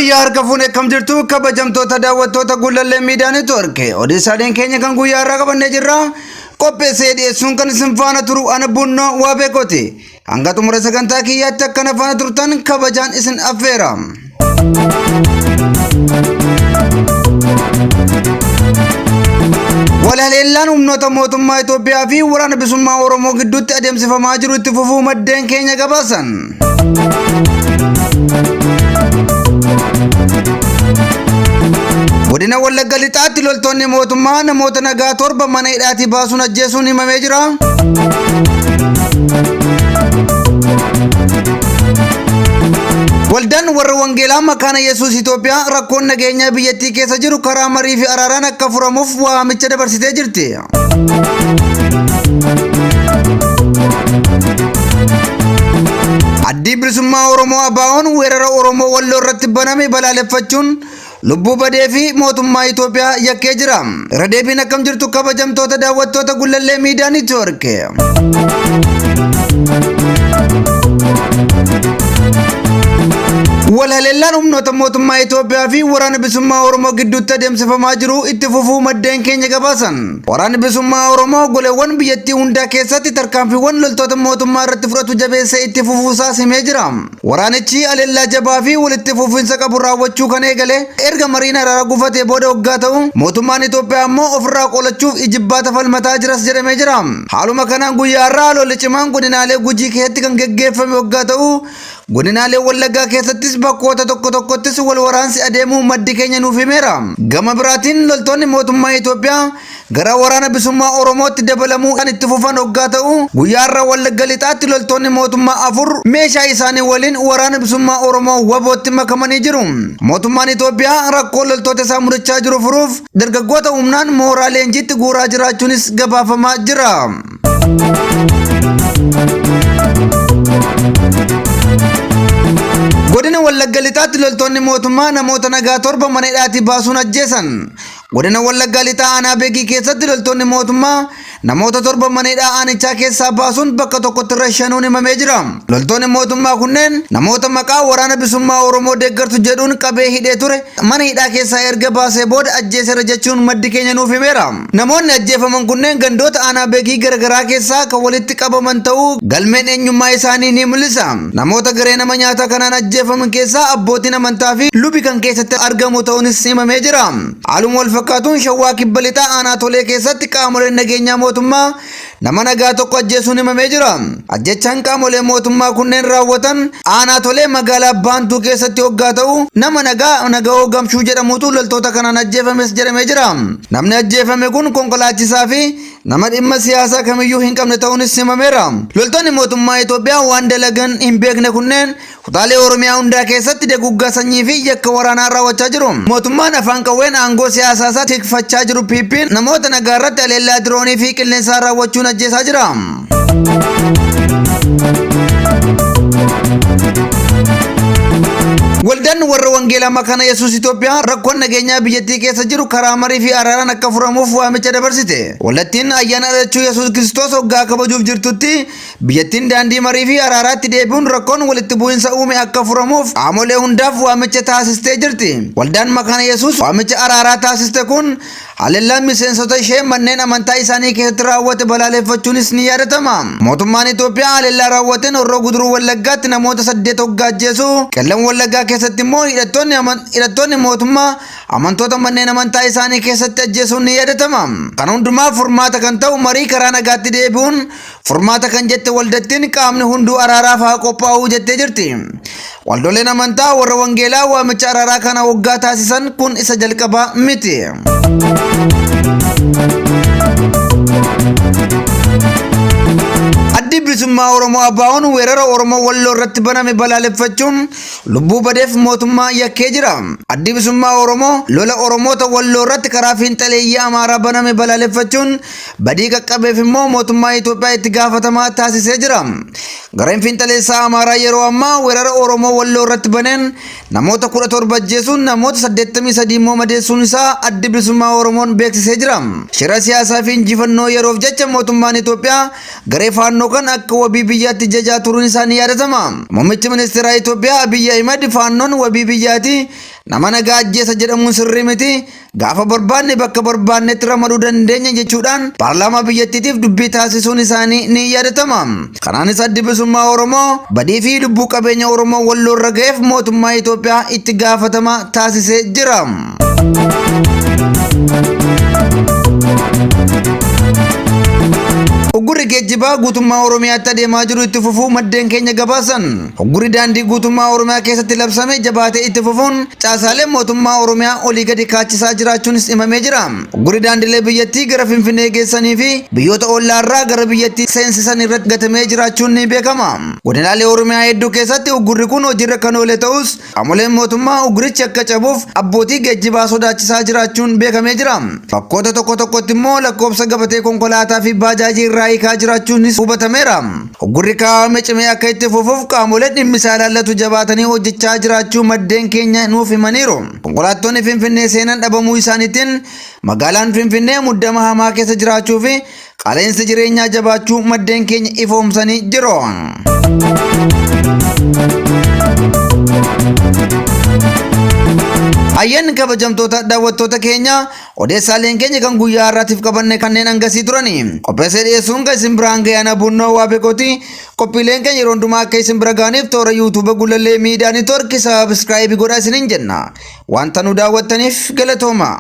Yooyyaa harka fuune akkam jirtu kabajamtoota daawwattoota Gullallee Miidiyaa Neetwoork odeessaaleen keenya kan guyyaa irraa qabannee jirra qopheessee dhiyeessuun kan isin faana turu ana Bunnoo Waabeekooti. Hanga xumura sagantaa kiyyaatti akkana faana turtan kabajaan isin affeera. Walhaleellaan humnoota mootummaa Itoophiyaa fi waraana bilisummaa Oromoo gidduutti adeemsifamaa jiru itti fufuu maddeen keenya gabaasan. Godina Wallagga Lixaatti loltoonni mootummaa namoota nagaa 7 mana hidhaatii baasuun ajjeesuun himamee jira. Waldaan warra Wangeelaa Makaana Yesuus Itoophiyaa rakkoon nageenyaa biyyattii keessa jiru karaa marii fi araaraan akka furamuuf waamicha dabarsitee jirti. Addii Bilisummaa Oromoo ABO'n weerara Oromoo Walloo irratti baname balaaleffachuun lubbuu badee fi mootummaa Itoophiyaa yakkee jira. Irra deebiin akkam jirtu kabajamtoota daawwattoota Gullallee Miidiyaa Neetwoork. Walhaleellaan humnoota mootummaa Itoophiyaa fi waraana bilisummaa Oromoo gidduutti adeemsifamaa jiru itti fufuu maddeen keenya gabaasan. Waraanni bilisummaa Oromoo goleewwan biyyattii hundaa keessatti tarkaanfiiwwan loltoota mootummaa irratti fudhatu jabeessee itti fufuusaas himee jira. Waraanichi haleellaa jabaa fi walitti fufiinsa qabu raawwachuu kan eegale erga mariin araaraa gufatee booda hoggaa ta'u, mootummaan Itoophiyaa ammoo ofirraa qolachuuf ijibbaata falmataa jiras jedhamee jira. Haaluma kanaan guyyaa har'aa lolli cimaan godinaalee Gujii keessatti kan geggeeffame hoggaa ta'u, godinaalee Wallaggaa keessattis bakkoota tokko tokkottis wal waraansi adeemuu maddi keenya nuuf himeera. Gama biraatiin loltoonni mootummaa Itoophiyaa gara waraana bilisummaa Oromootti dabalamuu kan itti fufan hoggaa ta'u, guyyaa har'a Wallagga Lixaatti loltoonni mootummaa 4 meeshaa isaanii waliin waraana bilisummaa Oromoo WBOtti makamanii jiru. Mootummaan Itoophiyaa rakkoo loltoota isaa mudachaa jiru furuuf dargaggoota humnaan mooraa leenjiitti guuraa jiraachuunis gabaafamaa jira. Godina Wallagga Lixaatti loltoonni mootummaa namoota nagaa 7 mana hidhaatii baasuun ajjeesan. Godina Wallaggaa Lixaa Aanaa Begii keessatti loltoonni mootummaa namoota 7 mana hidhaa aanichaa keessaa baasuun bakka tokkotti rashanuun himamee jira. Loltoonni mootummaa kunneen namoota maqaa waraana bilisummaa Oromoo deeggartu jedhuun qabee hidhee ture mana hidhaa keessaa erga baasee booda ajjeeseera jechuun maddi keenya nuuf himeera. Namoonni ajjeefaman kunneen gandoota aanaa Begii garagaraa keessaa kan walitti qabaman ta'uu galmeen eenyummaa isaanii ni mul'isa. Namoota garee nama nyaataa kanaan ajjeefaman keessaa abbootiin amantaa fi lubi kan keessatti argamu ta'uunis himamee jira. Haaluma wal fakkaatuun Shawaa Kibba Lixaa aanaa Tolee keessatti qaamoleen nageenyaa mootummaa nama nagaa tokko ajjeesuun himamee jira. Ajjechaan qaamolee mootummaa kunneen raawwatan aanaa Tolee magaalaa Baantuu keessatti hoggaa ta'u nama nagaa Nagawoo Gamshuu jedhamutu loltoota kanaan ajjeefames jedhamee jira. Namni ajjeefame kun konkolaachisaa fi nama dhimma siyaasaa kamiyyuu hin qabne ta'uunis himameera. Loltoonni mootummaa Itoophiyaa waan dalagan hin beekne kunneen kutaalee Oromiyaa hundaa keessatti daguuggaa sanyii fi yakka waraanaa raawwachaa jiru. Mootummaan afaan qawween aangoo siyaasaa isaa tikfachaa jiru PPn namoota nagaa irratti haleellaa diroonii fi qilleensaa raawwachuun ajjeesaa jira. Waldaan warra Wangeelaa Makaana Yesuus Itoophiyaa rakkoon nageenyaa biyyattii keessa jiru karaa marii fi araaraan akka furamuuf waamicha dabarsite. Waldattiin ayyaana dhalachuu Yesuus Kiristoos hoggaa kabajuuf jirtutti biyyattiin daandii marii fi araaraatti deebi'uun rakkoon walitti bu'insa uume akka furamuuf qaamolee hundaaf waamicha taasistee jirti. Waldaan Makaana Yesuus waamicha araaraa taasiste kun haleellaan miseensota ishee manneen amantaa isaanii keessatti raawwate balaaleffachuunis ni yaadatama. Mootummaan Itoophiyaa haleellaa raawwateen Horroo Guduruu Wallaggaatti namoota 8 hoggaa ajjeesu, Qellam Wallaggaa keessatti immoo hidhattoonni mootummaa amantoota manneen amantaa isaanii keessatti ajjeesuun ni yaadatama. Kan hundumaaf furmaata kan ta'u marii karaa nagaatti deebi'uun furmaata kan jette waldattiin qaamni hunduu araaraaf haa qophaa'uu jettee jirti. Waldoleen amantaa warra wangeelaa waamicha araaraa kana waggaa taasisan kun isa jalqabaa miti. Addi Bilisummaa Oromoo ABO'n weerara Oromoo Walloo irratti baname balaaleffachuun lubbuu badeef mootummaa yakkee jira. Addi Bilisummaa Oromoo lola Oromoota Walloo irratti karaa fiinxaleeyyii Amaaraa baname balaaleffachuun badii qaqqabeef immoo mootummaa Itoophiyaa itti gaafatamaa taasisee jira. Gareen fiinxaleessaa Amaaraa yeroo ammaa weerara Oromoo Walloo irratti baneen namoota 17 ajjeesuun namoota 83 immoo madeessuun isaa Addi Bilisummaa Oromoon beeksisee jira. Shira siyaasaa fi injifannoo yeroof jecha mootummaan Itoophiyaa garee faannoo kan akka akka wabii biyyaatti jajaa turuun isaa ni yaadatama. Muummichi ministeeraa Itoophiyaa Abiy Ahimad Faannoon wabii biyyaati, nama nagaa ajjeesa jedhamuun sirrii miti, gaafa barbaanne bakka barbaannetti ramaduu dandeenya jechuudhaan paarlaamaa biyyattiitiif dubbii taasisuun isaanii ni yaadatama. Kanaanis Addi Bilisummaa Oromoo badii fi lubbuu qabeenya Oromoo Walloo irra ga'eef mootummaa Itoophiyaa itti gaafatamaa taasisee jira. Uggurri geejjibaa guutummaa Oromiyaatti adeemaa jiru itti fufuu maddeen keenya gabaasan. Uggurri daandii guutummaa Oromiyaa keessatti labsame jabaatee itti fufuun caasaaleen mootummaa Oromiyaa olii gadi kaachisaa jiraachuunis himamee jira. Uggurri daandilee biyyattii gara Finfinnee geessanii fi biyyoota ollaarraa gara biyyattii seensisan irratti gatamee jiraachuun ni beekama. Godinaalee Oromiyaa hedduu keessatti uggurri kun hojiirra kan oole ta'us Qaamoleen mootummaa uggurichi akka cabuuf abbootii geejjibaa sodaachisaa jiraachuun beekamee jira. Bakkoota tokko tokkotti immoo lakkoofsa gabatee konkolaataa fi baajaajii irraa hiikaa jiraachuunis hubatameera. Uggurri kaa'ame cimee akka itti fufuuf qaamoleen dhimmi isaa ilaallatu jabaatanii hojjechaa jiraachuu maddeen keenya nuuf himaniiru. Konkolaattonni Finfinnee seenan dhabamuu isaaniitiin magaalaan Finfinnee muddama hamaa keessa jiraachuu fi Qaala'insi jireenyaa jabaachuu maddeen keenya ifoomsanii jiru. Ayyaanni kabajamtoota daawwattoota keenya odeessaaleen keenya kan guyyaa har'aatiif qabanne kanneen hangasii turani. Qopheessee dhiyeessuun kan isin biraan ga'e ana Bunnoo Waabekooti. Qophiileen keenya yeroo hundumaa akka isin bira ga'aniif toora YouTube Gullallee Miidiyaa Niitwoorkii sabiskiraayibii godhaa isiniin jenna. Wanta nu daawwattaniif galatooma.